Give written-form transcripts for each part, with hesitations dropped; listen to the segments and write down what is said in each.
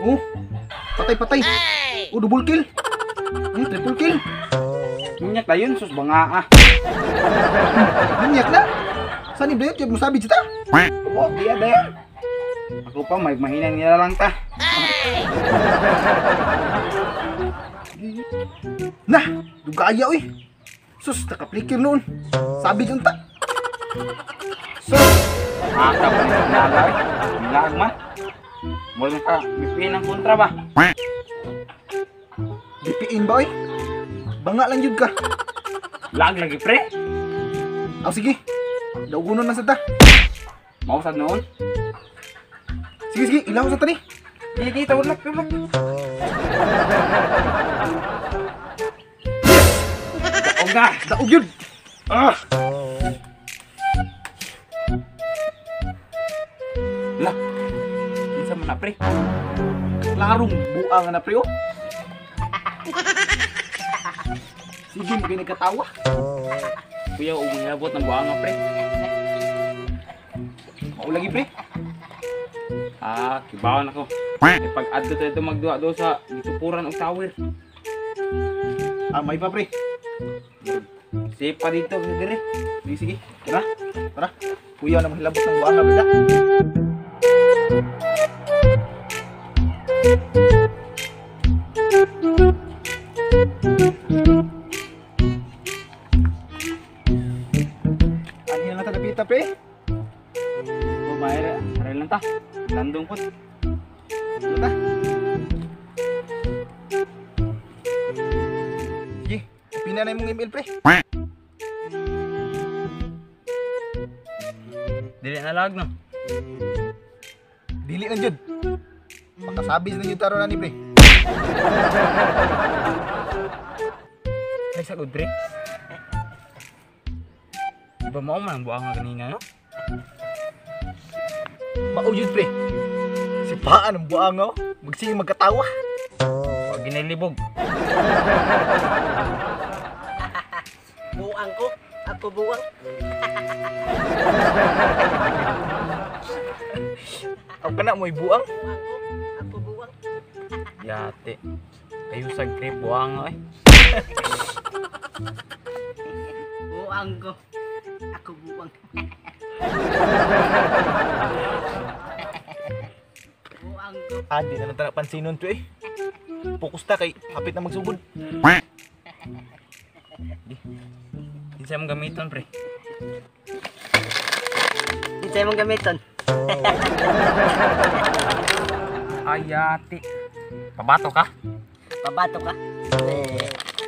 Oh, patay-patay. Oh, double kill. Triple kill. Minyak na yun, sus banga ah. Minyak na? Saan yung bayot? Yung musabi dito? Oh, diya daya. Ako pa, may mahina nila lang ta. Nah, dugaya oy. Sus, nakaplikir noon. Sabi dyan ta. Sus, aka pa nito nala oy. Nilaag man. Mula ka, bipiin ang kontra ba? Bipiin ba oy? Banga lang yun ka. Lag lagi pre. Aw sige. Daugunon na sa ta. Mausad noon. Sige sige, ilaw sa ta ni. Sige, tawag lang, tawag lang. Yes! Daog na! Daog yun! Ah! Lah! Kinsa man na pre? Klarong buang na pre oh. Sige, maging nagkatawa. Kuya, huwag nilabot ng buang nga pre. Mao lagi pre. Ah, kibawan ako. Pag-add ko ito magduha do sa gitupuran og tower. Ah, may pa pre. Safe pa dito dire. Sige, sige. Tara. Tara. Kuya na mahilabot ng buang nga bida. Ani na lang ta dapita pre. Oh, bayar. Aray lang ta. Landong po. Tara. Sige, pina na imong email pre. Dili na lag no. Dili na jud. Makasabi na jud taro na ni pre. Ay sagod pre. Iba mao man ang buang nga ganina no? Mao jud pre. Sipaan ang buang oh. Magsige magkatawa. Pag ginilibog. Buang ko. Ako buang. Ako kana mo'y buang. Buang ko. Ako buang. Yate. Kayo sa grip buang eh. Buang ko. Ako buang. Buang ko. Ah, di na lang pansinon to eh. Pokus ta kay hapit na magsugod. Di. Kinsa mong gamiton pre? Kinsa mong gamiton? Ayati. Pabato ka? Pabato ka?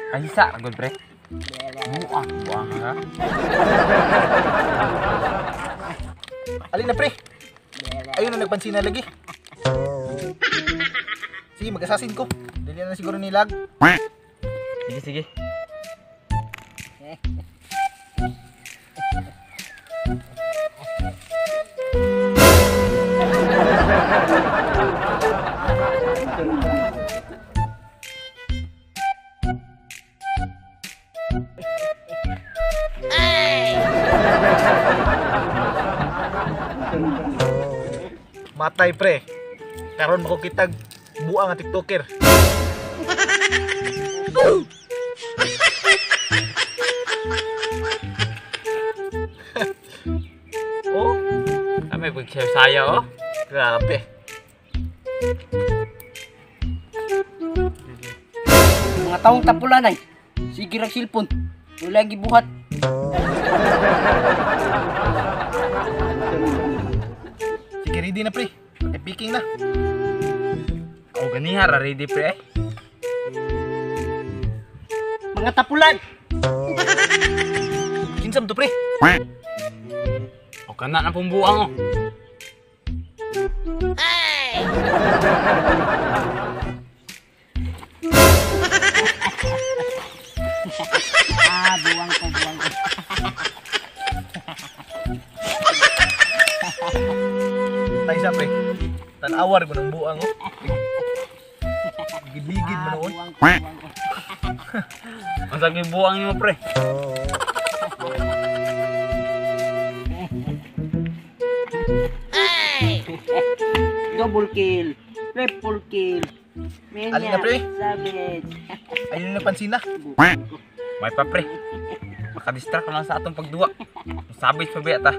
Ay sa agad pre. Buang, buang ka. Alin na pre? Ayun na nagpansin na lagi. Sige, mag-assassin ko. Dili na siguro nilag. Sige, sige. Matay pre. Karon mako kitag buang nga TikToker. Oh, may pagsayo oh. Grabe. Mga taong tapulan ay. Sige ra cellphone. Wala gibuhat. Sige, ready na pre. Picking na. Oh, ganiha ra ready pre. Mga tapulan. Kinsam to pre? O kana na pong buang oh. Ay! Ah, buang ko, buang ko. Tayo sa pre. Tanawar ko ng buang oh. Gigid-ligid mo noon. Ang sabi buang nimo pre. Double kill. Triple kill. Alin na, pre? Savage. Ayun na pansina. May pa pre. Makadistract ka lang sa atong pagduwa. Savage pa ba ta?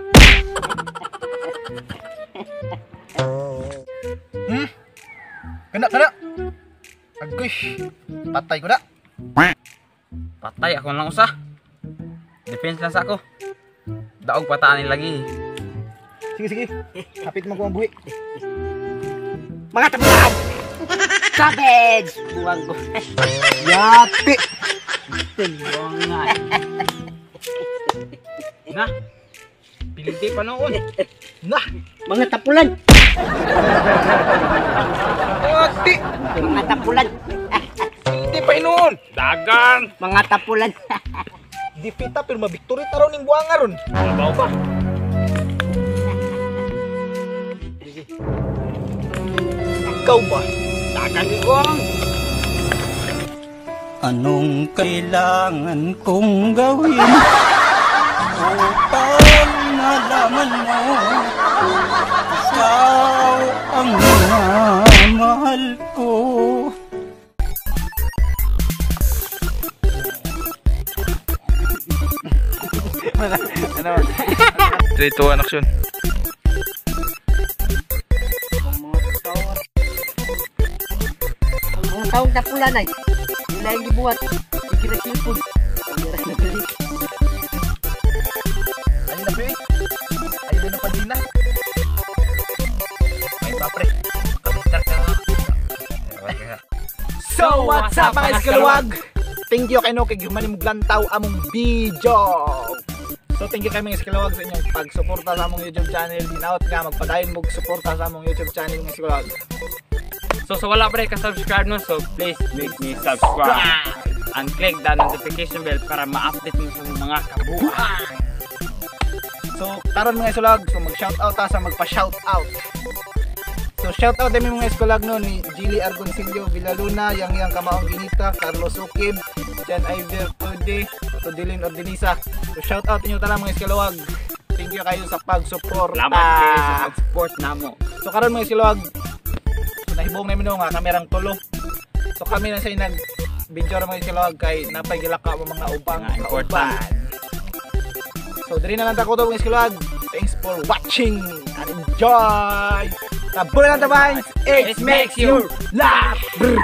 Kana kana. Agoy. Patay ko na. Patay ako lang usa. Defense lang sa ako. Daog pataan ni lagi. Sige sige. Hapit mo ko ang buhi. Mga tapulan! Savage! Buwang ko. Yati. Buwangan. Na. Piliti pa noon. Nah. Mga tapulan! Yati. Mga tapulan! Piliti pa inoon. Dagan. Mga tapulan! Dipita pero mabiktori taraw ning buwanga ron. Baw pa. Ikaw ba? Dagan ko. Anong kailangan kong gawin upang malaman mo ikaw ang minamahal ko? Ano? 3, 2, 1, action. Mga taong tapulan ay. Wala yung gibuhat. Sige na cellphone. Wala na dali. Ayun na pre. Ayun na pansina. May pa pre. Makadistract ka lang. So what's up mga iskaluwag? Thank you kay no kay human mo glantaw among video. So thank you kay mga iskaluwag sa inyong pagsuporta sa among YouTube channel. Hinaot nga magpadayon mo suporta sa among YouTube channel mga iskaluwag. So sa wala pa rin ka-subscribe no, so please make me subscribe. And click the notification bell para ma-update mo sa mga kabuuan. So karon mga iskaluwag, so mag-shoutout ta sa magpa-shoutout. So shoutout din mga iskaluwag no ni Gilly Argoncillo Villaluna, Yang Yang Kamaong Ginita, Carlos Sukib, Jan Iver Tode, Todelin Ordinisa. So shoutout inyo tanan mga iskaluwag. Thank you kayo sa pagsuporta. Salamat kayo sa pag-support namo. So karon mga iskaluwag, so nahibong namin no nga kamerang tulo. So kami na say nag video ra mga iskaluwag kay napay gilaka mo mga ubang Mga important. kauban. So diri na lang ta ko to mga iskaluwag. Thanks for watching and enjoy. Tabunan ta Vines, it makes you laugh. Brr.